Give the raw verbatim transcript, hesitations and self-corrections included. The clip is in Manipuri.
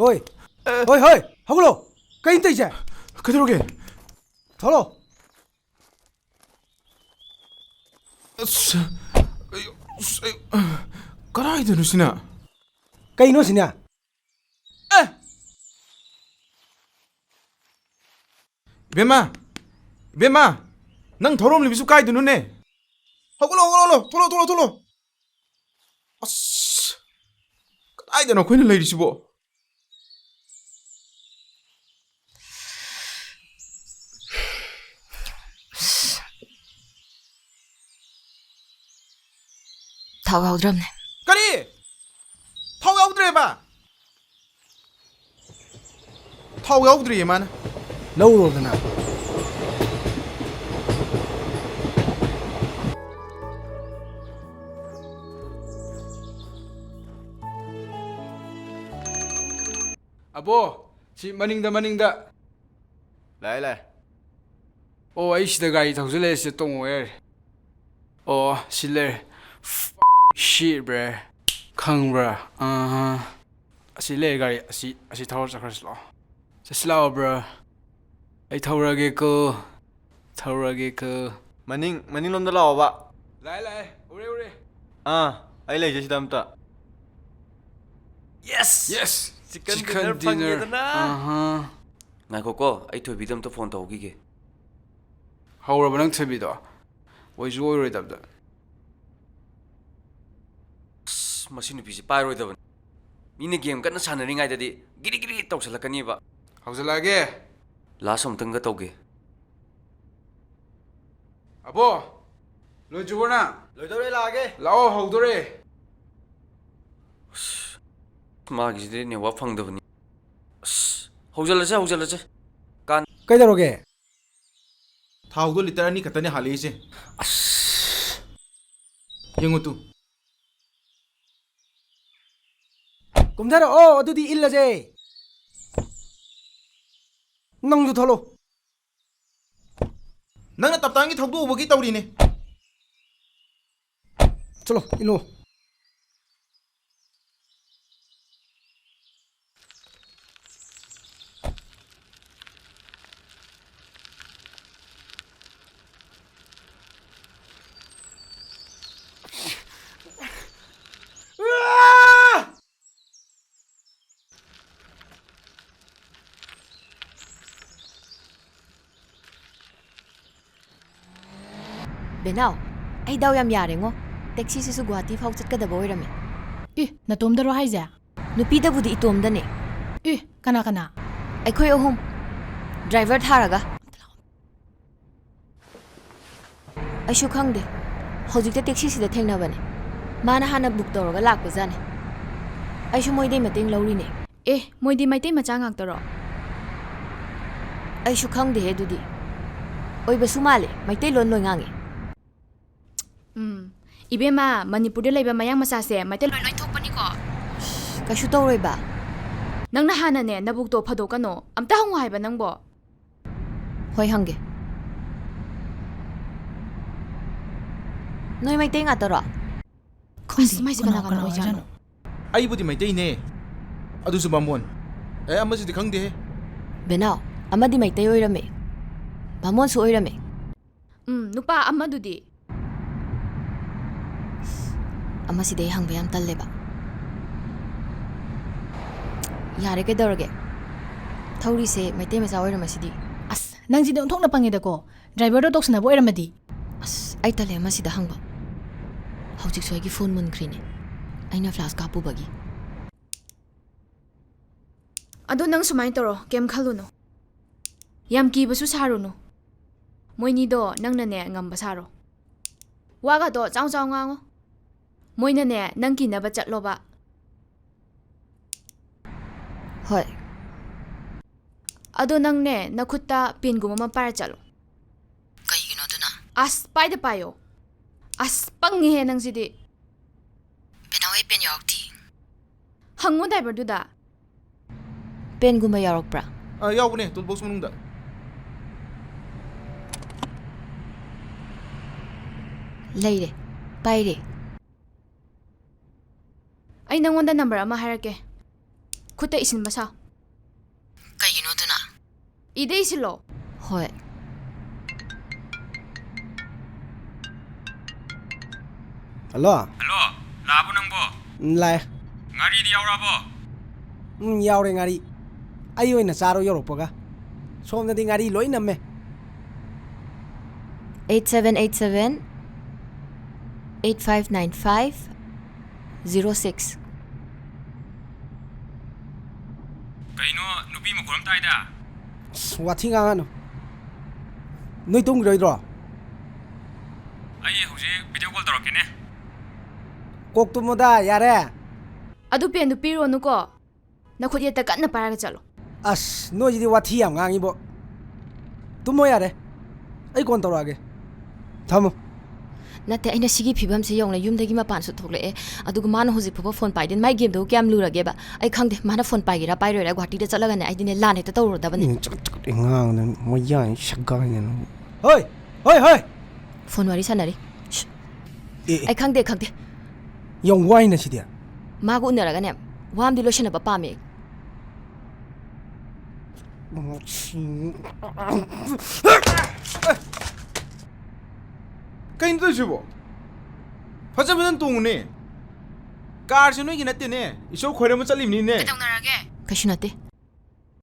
ꯍꯣꯏ꯫ ꯑꯦ꯫ ꯍꯣꯏ, ꯍꯣꯏ, ꯍꯧꯒꯠꯂꯣ꯫ ꯀꯩꯅꯣ ꯇꯧꯔꯤꯁꯦ? ꯀꯩꯗꯧꯔꯒꯦ? ꯊꯣꯛꯂꯛꯑꯣ꯫ ꯑꯁ, ꯑꯌꯨ, ꯑꯁ, ꯑꯌꯨ, ꯀꯗꯥꯏꯗꯅꯣ ꯁꯤꯅ? ꯀꯩꯅꯣ ꯁꯤꯅ? ꯑꯦ! ꯏꯕꯦꯝꯃ! ꯏꯕꯦꯝꯃ! ꯅꯪ ꯊꯧꯔꯝꯂꯤꯕꯁꯨ ꯀꯥꯏꯗꯅꯣꯅꯦ? ꯍꯧꯒꯠꯂꯣ, ꯍꯧꯒꯠꯂꯣ, ꯍꯧꯒꯠꯂꯣ! ꯊꯣꯛꯂꯛꯑꯣ, ꯊꯣꯛꯂꯛꯑꯣ, ꯊꯣꯛꯂꯛꯑꯣ! ꯑꯁ! ꯀꯗꯥꯏꯗꯅꯣ ꯑꯩꯈꯣꯏꯅ ꯂꯩꯔꯤꯁꯤꯕꯣ? ꯊꯥꯎ ꯌꯥꯎꯗ꯭ꯔꯕꯅꯦ꯫ ꯀꯔꯤ? ꯊꯥꯎ ꯌꯥꯎꯗ꯭ꯔꯦꯕ? ꯊꯥꯎ ꯌꯥꯎꯗ꯭ꯔꯤꯌꯦ ꯃꯥꯅ꯫ ꯂꯧꯔꯣꯗꯅ꯫ ꯑꯕꯣ, ꯁꯤ ꯃꯅꯤꯡꯗ, ꯃꯅꯤꯡꯗ꯫ ꯂꯥꯛꯑꯦ, ꯂꯥꯛꯑꯦ꯫ ꯑꯣ, ꯑꯩ ꯁꯤꯗ ꯒꯥꯔꯤ ꯊꯧꯖꯤꯜꯂꯛꯑꯦ, ꯁꯤꯗ ꯇꯣꯡꯉꯣ ꯌꯥꯔꯦ꯫ ꯑꯣ, ꯁꯤ ꯂꯩꯔꯦ꯫ Shit, bro꯫ ꯈꯪꯕ꯭ꯔꯥ? ꯑꯍꯥ꯫ ꯑꯁꯤ ꯂꯩꯔꯦ ꯒꯥꯔꯤ꯫ ꯑꯁꯤ, ꯑꯁꯤ ꯊꯧꯔ ꯆꯠꯈ꯭ꯔꯁꯤ ꯂꯥꯛꯑꯣ꯫ ꯆꯠꯁꯤ ꯂꯥꯛꯑꯣ, bro꯫ ꯑꯩ ꯊꯧꯔꯒꯦꯀꯣ꯫ ꯊꯧꯔꯒꯦꯀꯣ꯫ ꯃꯅꯤꯡ, ꯃꯅꯤꯡꯂꯣꯝꯗ ꯂꯥꯛꯑꯣꯕ꯫ ꯂꯥꯛꯑꯦ, ꯂꯥꯛꯑꯦ꯫ ꯎꯔꯦ, ꯎꯔꯦ꯫ ꯑꯥ, ꯑꯩ ꯂꯩꯖꯩ ꯁꯤꯗ ꯑꯝꯇ꯫ Yes! Yes! Chicken dinner ꯐꯪꯉꯦꯗꯅ꯫ ꯑꯍꯥ꯫ ꯉꯥꯏꯈꯣꯀꯣ, ꯑꯩ ꯊꯣꯏꯕꯤꯗ ꯑꯝꯇ phone ꯇꯧꯍꯧꯈꯤꯒꯦ꯫ ꯍꯧꯔꯕ ꯅꯪ ꯊꯣꯏꯕꯤꯗꯣ? ꯑꯣꯏꯁꯨ ꯑꯣꯏꯔꯣꯏꯗꯕꯗ꯫ ꯑꯁ, ꯃꯁꯤ ꯅꯨꯄꯤꯁꯦ ꯄꯥꯏꯔꯣꯏꯗꯕꯅꯤ꯫ ꯃꯤꯅ game ꯀꯟꯅ ꯁꯥꯟꯅꯔꯤꯉꯩꯗꯗꯤ ꯒꯤꯔꯤ ꯒꯤꯔꯤ ꯇꯧꯁꯜꯂꯛꯀꯅꯤꯕ꯫ ꯍꯧꯖꯤꯜꯂꯛꯑꯒꯦ꯫ Last ꯑꯃꯨꯛꯇꯪꯒ ꯇꯧꯒꯦ꯫ ꯑꯕꯣ, ꯂꯣꯏꯗ꯭ꯔꯤꯕꯣ ꯅꯪ? ꯂꯣꯏꯗꯧꯔꯦ, ꯂꯥꯛꯑꯒꯦ꯫ ꯂꯥꯛꯑꯣ, ꯍꯧꯗꯣꯔꯦ꯫ ꯑꯁ, ꯃꯥꯒꯤꯁꯤꯗꯤ network ꯐꯪꯗꯕꯅꯤ꯫ ꯑꯁ, ꯍꯧꯖꯤꯜꯂꯁꯦ, ꯍꯧꯖꯤꯜꯂꯁꯦ꯫ ꯀꯥꯟ- ꯀꯩꯗꯧꯔꯒꯦ? ꯊꯥꯎꯗꯣ litre ꯑꯅꯤ ꯈꯛꯇꯅꯦ ꯍꯥꯜꯂꯛꯏꯁꯦ꯫ ꯑꯁ꯫ ꯌꯦꯡꯉꯨ ꯇꯨ꯫ ꯀꯨꯝꯊꯔꯛꯑꯣ, ꯑꯗꯨꯗꯤ ꯏꯜꯂꯁꯦ꯫ ꯅꯪꯁꯨ ꯊꯣꯛꯂꯛꯑꯣ꯫ ꯅꯪꯅ ꯇꯞꯇꯥꯏꯒꯤ ꯊꯧꯗꯣꯛꯎꯕꯒꯤ ꯇꯧꯔꯤꯅꯦ꯫ ꯆꯠꯂꯣ, ꯏꯜꯂꯣ꯫ ꯕꯦꯅꯥꯎ, ꯑꯩ ꯗꯥꯎ ꯌꯥꯝ ꯌꯥꯔꯦꯉꯣ꯫ ꯇꯦꯛꯁꯤꯁꯤꯁꯨ ꯒꯨꯍꯥꯇꯤ ꯐꯥꯎ ꯆꯠꯀꯗꯕ ꯑꯣꯏꯔꯝꯃꯦ꯫ ꯏ, ꯅꯇꯣꯝꯗꯔꯣ ꯍꯥꯏꯁꯦ? ꯅꯨꯄꯤꯗꯕꯨꯗꯤ ꯏꯇꯣꯝꯗꯅꯦ꯫ ꯏ, ꯀꯅꯥ ꯀꯅꯥ? ꯑꯩꯈꯣꯏ ꯑꯍꯨꯝ꯫ ꯗ꯭ꯔꯥꯏꯚꯔ ꯊꯥꯔꯒ꯫ ꯑꯩꯁꯨ ꯈꯪꯗꯦ꯫ ꯍꯧꯖꯤꯛꯇ ꯇꯦꯛꯁꯤꯁꯤꯗ ꯊꯦꯡꯅꯕꯅꯦ꯫ ꯃꯥꯅ ꯍꯥꯟꯅ ꯕꯨꯛ ꯇꯧꯔꯒ ꯂꯥꯛꯄꯖꯥꯠꯅꯦ꯫ ꯑꯩꯁꯨ ꯃꯣꯏꯗꯩ ꯃꯇꯦꯡ ꯂꯧꯔꯤꯅꯦ꯫ ꯑꯦ, ꯃꯣꯏꯗꯤ ꯃꯩꯇꯩ ꯃꯆꯥ ꯉꯥꯛꯇꯔꯣ? ꯑꯩꯁꯨ ꯈꯪꯗꯦꯍꯦ ꯑꯗꯨꯗꯤ꯫ ꯑꯣꯏꯕꯁꯨ ꯃꯥꯜꯂꯦ, ꯃꯩꯇꯩꯂꯣꯟ ꯂꯣꯏ ꯉꯥꯡꯉꯦ꯫ ꯎꯝ, ꯏꯕꯦꯝꯃ, ꯃꯅꯤꯄꯨꯔꯗ ꯂꯩꯕ ꯃꯌꯥꯡ ꯃꯆꯥꯁꯦ ꯃꯩꯇꯩꯂꯣꯟ ꯂꯣꯏ ꯊꯣꯛꯄꯅꯤꯀꯣ꯫ ꯀꯩꯁꯨ ꯇꯧꯔꯣꯏꯕ꯫ ꯅꯪꯅ ꯍꯥꯟꯅꯅꯦ ꯅꯕꯨꯛꯇꯣ ꯐꯗꯣꯛꯀꯅꯣ, ꯑꯝꯇ ꯍꯪꯉꯨ ꯍꯥꯏꯕ ꯅꯪꯕꯣ꯫ ꯍꯣꯏ, ꯍꯪꯒꯦ꯫ ꯅꯣꯏ ꯃꯩꯇꯩ ꯉꯥꯛꯇꯔꯣ? ꯈꯪꯗꯦ, ꯑꯁ, ꯃꯥꯏꯁꯦ ꯀꯅꯥ ꯀꯅꯥ ꯀꯅꯥ ꯀꯅꯥ ꯑꯣꯏꯖꯥꯠꯅꯣ? ꯑꯣꯏꯖꯥꯠꯅꯣ? ꯑꯩꯕꯨꯗꯤ ꯃꯩꯇꯩꯅꯦ, ꯑꯗꯨꯁꯨ ꯕꯥꯃꯣꯟ꯫ ꯑꯦ, ꯑꯃꯁꯤꯗꯤ ꯈꯪꯗꯦꯍꯦ꯫ ꯕꯦꯅꯥꯎ, ꯑꯃꯗꯤ ꯃꯩꯇꯩ ꯑꯣꯏꯔꯝꯃꯦ, ꯕꯥꯃꯣꯟꯁꯨ ꯑꯣꯏꯔꯝꯃꯦ꯫ ꯎꯝ, ꯅꯨꯄꯥ ꯑꯃꯗꯨꯗꯤ? ꯑꯃꯁꯤꯗꯤ ꯑꯩ ꯍꯪꯕ ꯌꯥꯝ ꯇꯜꯂꯦꯕ꯫ ꯌꯥꯔꯦ, ꯀꯩꯗꯧꯔꯒꯦ? ꯊꯧꯔꯤꯁꯦ ꯃꯩꯇꯩ ꯃꯆꯥ ꯑꯣꯏꯔꯝꯃꯁꯤꯗꯤ꯫ ꯑꯁ, ꯅꯪꯁꯤꯗꯤ ꯑꯣꯟꯊꯣꯛꯅ ꯄꯪꯉꯦꯗꯀꯣ꯫ ꯗ꯭ꯔꯥꯏꯚꯔꯗꯣ ꯇꯧꯁꯟꯅꯕ ꯑꯣꯏꯔꯝꯃꯗꯤ? ꯑꯁ, ꯑꯩ ꯇꯜꯂꯦ ꯑꯃꯁꯤꯗ ꯍꯪꯕ꯫ ꯍꯧꯖꯤꯛꯁꯨ ꯑꯩꯒꯤ ꯐꯣꯟ ꯃꯨꯟꯈ꯭ꯔꯤꯅꯦ, ꯑꯩꯅ ꯐ꯭ꯂꯥꯁ ꯀꯥꯞꯄꯨꯕꯒꯤ꯫ ꯑꯗꯣ ꯅꯪ ꯁꯨꯃꯥꯏꯅ ꯇꯧꯔꯣ, ꯀꯩꯝ ꯈꯜꯂꯨꯅꯨ꯫ ꯌꯥꯝ ꯀꯤꯕꯁꯨ ꯁꯥꯔꯨꯅꯨ꯫ ꯃꯣꯏꯅꯤꯗꯣ ꯅꯪꯅꯅꯦ ꯉꯝꯕ ꯁꯥꯔꯣ꯫ ꯋꯥꯒꯗꯣ ꯆꯥꯎ ꯆꯥꯎ ꯉꯥꯡꯉꯣ꯫ ꯃꯣꯏꯅꯅꯦ ꯅꯪ ꯀꯤꯅꯕ ꯆꯠꯂꯣꯕ꯫ ꯍꯣꯏ꯫ ꯑꯗꯣ ꯅꯪꯅꯦ ꯅꯈꯨꯠꯇ ꯄꯦꯟꯒꯨꯝꯕ ꯑꯃ ꯄꯥꯏꯔ ꯆꯠꯂꯣ꯫ ꯀꯩꯒꯤꯅꯣ ꯑꯗꯨꯅ? ꯑꯁ, ꯄꯥꯏꯗ ꯄꯥꯏꯌꯣ꯫ ꯑꯁ, ꯄꯪꯉꯤꯍꯦ ꯅꯪꯁꯤꯗꯤ꯫ ꯕꯦꯅꯥꯎ, ꯑꯩ ꯄꯦꯟ ꯌꯥꯎꯔꯛꯇꯤ꯫ ꯍꯪꯉꯣ ꯗ꯭ꯔꯥꯏꯚꯔꯗꯨꯗ꯫ ꯄꯦꯟꯒꯨꯝꯕ ꯌꯥꯎꯔꯛꯄ꯭ꯔꯥ? ꯑꯥ, ꯌꯥꯎꯕꯅꯦ, ꯇꯨꯜ ꯕꯣꯛꯁ ꯃꯅꯨꯡꯗ꯫ ꯂꯩꯔꯦ, ꯄꯥꯏꯔꯦ꯫ ꯑꯩ ꯅꯪꯉꯣꯟꯗ ꯅꯝꯕꯔ ꯑꯃ ꯍꯥꯏꯔꯛꯀꯦ꯫ ꯈꯨꯠꯇ ꯏꯁꯤꯟꯕ ꯁꯥꯎ꯫ ꯀꯩꯒꯤꯅꯣ ꯑꯗꯨꯅ? ꯏꯗ ꯏꯁꯤꯜꯂꯣ꯫ ꯍꯣꯏ꯫ ꯍꯜꯂꯣ꯫ ꯍꯜꯂꯣ, ꯂꯥꯛꯑꯕꯣ ꯅꯪꯕꯣ? ꯎꯝ, ꯂꯥꯛꯑꯦ꯫ ꯉꯥꯔꯤꯗꯤ ꯌꯥꯎꯔꯛꯑꯕꯣ? ꯎꯝ, ꯌꯥꯎꯔꯦ ꯉꯥꯔꯤ꯫ ꯑꯩ ꯑꯣꯏꯅ ꯆꯥꯔꯣ ꯌꯧꯔꯛꯄꯒ꯫ ꯁꯣꯝꯗꯗꯤ ꯉꯥꯔꯤ ꯂꯣꯏ ꯅꯝꯃꯦ꯫ Eight seven eight seven eight five nine five zero six. ꯀꯩꯅꯣ, ꯅꯨꯄꯤ ꯃꯈꯣꯟ ꯑꯃ ꯇꯥꯏꯗ? ꯑꯁ, ꯋꯥꯊꯤ ꯉꯥꯡꯉꯅꯨ꯫ ꯅꯣꯏ ꯇꯨꯝꯈꯤꯔꯣꯏꯗ꯭ꯔꯣ? ꯑꯩ ꯍꯧꯖꯤꯛ ꯚꯤꯗꯤꯑꯣ ꯀꯣꯜ ꯇꯧꯔꯛꯀꯦꯅꯦ꯫ ꯀꯣꯛ ꯇꯨꯝꯃꯣꯗ, ꯌꯥꯔꯦ꯫ ꯑꯗꯨ ꯄꯦꯟꯗꯨ ꯄꯤꯔꯨꯔꯅꯨꯀꯣ꯫ ꯅꯈꯨꯠ ꯌꯦꯠꯇ ꯀꯟꯅ ꯄꯥꯏꯔꯒ ꯆꯠꯂꯣ꯫ ꯑꯁ, ꯅꯣꯏꯁꯤꯗꯤ ꯋꯥꯊꯤ ꯌꯥꯝ ꯉꯥꯡꯉꯤꯕꯣ꯫ ꯇꯨꯝꯃꯣ ꯌꯥꯔꯦ, ꯑꯩ ꯀꯣꯟ ꯇꯧꯔꯛꯑꯒꯦ꯫ ꯊꯝꯃꯣ꯫ ꯅꯠꯇꯦ, ꯑꯩꯅ ꯁꯤꯒꯤ ꯐꯤꯕꯝꯁꯦ ꯌꯦꯡꯉꯨꯅꯦ, ꯌꯨꯝꯗꯒꯤ ꯃꯄꯥꯟꯁꯨ ꯊꯣꯛꯂꯛꯑꯦ, ꯑꯗꯨꯒ ꯃꯥꯅ ꯍꯧꯖꯤꯛ ꯐꯥꯎꯕ ꯐꯣꯟ ꯄꯥꯏꯗꯦ꯫ ꯃꯥꯏ ꯒꯦꯝꯗꯨꯕꯨ ꯀꯌꯥꯝ ꯂꯨꯔꯒꯦꯕ? ꯑꯩ ꯈꯪꯗꯦ, ꯃꯥꯅ ꯐꯣꯟ ꯄꯥꯏꯒꯦꯔꯥ ꯄꯥꯏꯔꯣꯏꯔꯥ, ꯒꯨꯍꯥꯇꯤꯗ ꯆꯠꯂꯒꯅꯦ ꯑꯩꯗꯤꯅꯦ ꯂꯥꯟ ꯍꯦꯛꯇ ꯇꯧꯔꯨꯔꯗꯕꯅꯦ꯫ ꯎꯝ, ꯆꯒꯠ ꯆꯒꯠ ꯉꯥꯡꯗꯅ ꯃꯌꯥꯡ ꯁꯛꯒꯥꯏꯗꯅ꯫ ꯍꯣꯏ, ꯍꯣꯏ, ꯍꯣꯏ꯫ ꯐꯣꯟ ꯋꯥꯔꯤ ꯁꯥꯟꯅꯔꯤ꯫ ꯁ꯭ꯁ꯫ ꯑꯦ, ꯑꯦ꯫ ꯑꯩ ꯈꯪꯗꯦ, ꯈꯪꯗꯦ꯫ ꯌꯥꯝ ꯋꯥꯏꯅ ꯁꯤꯗꯤ꯫ ꯃꯥꯒ ꯎꯅꯔꯒꯅꯦ, ꯋꯥ ꯑꯃꯗꯤ ꯂꯣꯏꯁꯟꯅꯕ ꯄꯥꯝꯃꯦ꯫ ꯀꯩꯅꯣ ꯇꯧꯔꯤꯁꯤꯕꯣ? ꯐꯖ ꯐꯖꯅ ꯇꯣꯡꯉꯨꯅꯦ꯫ ꯀꯥꯔꯁꯦ ꯅꯣꯏꯒꯤ ꯅꯠꯇꯦꯅꯦ, ꯏꯁꯧ ꯈꯣꯏꯔꯝꯕ ꯆꯠꯂꯤꯕꯅꯤꯅꯦ꯫ ꯀꯩꯗꯧꯅꯔꯒꯦ? ꯀꯩꯁꯨ ꯅꯠꯇꯦ꯫